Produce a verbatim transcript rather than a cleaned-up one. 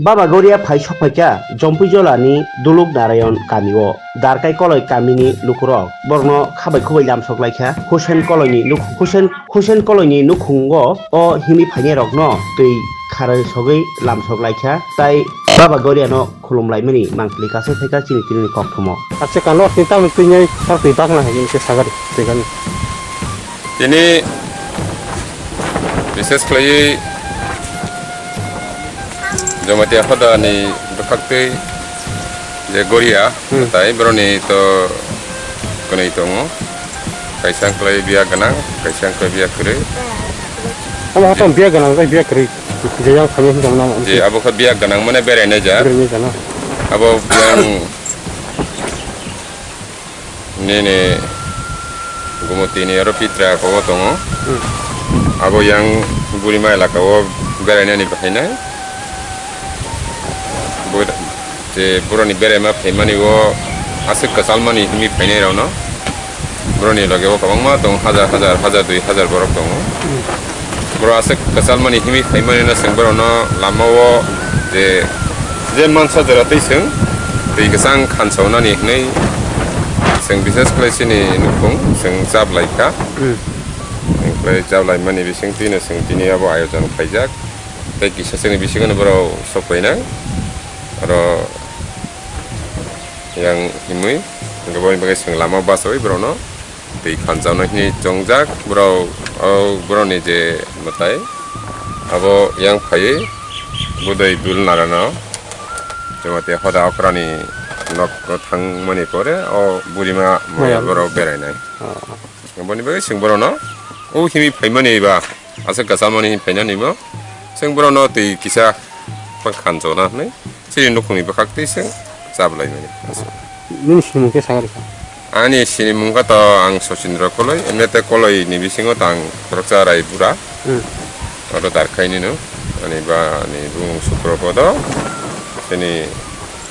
Baba Goria phai sokphaikha Jompuijolani Duluk Narayon kamio, Darkai Koloi kamini lukurok borokno khabai khubai lamsok laikha. Hussein Koloini nuk-, Hussein, Hussein Koloini nukhungo o himwi phainairokno twi kharwi sogwi lamsok laikha, tai Baba Goriano khulumlaimani mangpili kasai phaikha chini tinini kokthomo. Ache kano tini tamni twi nai tar twi bakna hai khe sagari twi gani. Tini bises khlaiwi Jamatia hodani bwkhaktwi je Goria, hmm, tai boroni to kwnwi tongo. Kaisa wngkhlai biya gwnang, kaisa wngkhlai biya kwrwi. Abo hotom biya gwnang tei biya kwrwi. Je yang khamya hinjam nang. Je abo kha biya gwnang mane beraina ja. Beraina ja na. Abo yang Nini Gumutini oro Pitra kogo tongo. Hmm. Abo yang Burima elaka o berainani bahainai. Bo-, je boroni beraima phaimani o aswk kwchalmani himwi phainai rokno. Boroni loge o kwbangma tongo, hajar hajar, hajar dui hajar borok tongo. Hmm. Borok aswk kwchalmani himwi phaimani no chwng borokno lama o je, je mansa jora twi chwng twi kwchang khansaunani hwnwi chwng bises khlai chini nukhung chwng chap lai kha. Hmm. Onkhlai chap laimani bising twino chwng tini abo ayojon khaijak. Tei kisa chwngni bisingo no borok sok painang. Oro yang himwi hwnkhe boni bagwi chwng lama bachaui borokno. Twi khanjaknai hwnwi chongjak borok, o borokni je mwtai abo yang phaiwi budai dul narano Jamatia hoda okrani nok thangmani pore o burima moya borok berainai. Oh. Boni bagwi chwng borokno o himwi phaimani ba aswk kwchalmani himwi phainani bo chwng borokno twi kisa khanjakna hwnwi. Chini nukhungni bwkhak twi chwng chablaimani. Nini sinimung khe sakha rikha? Ani sinimung kha to ang Sachindra Koloi, M L A Koloi ni bisingo to ang khoroksa Raibura. Hmm. Oro Darkhaini no. Ani ba ani bumung Supropodo. Chini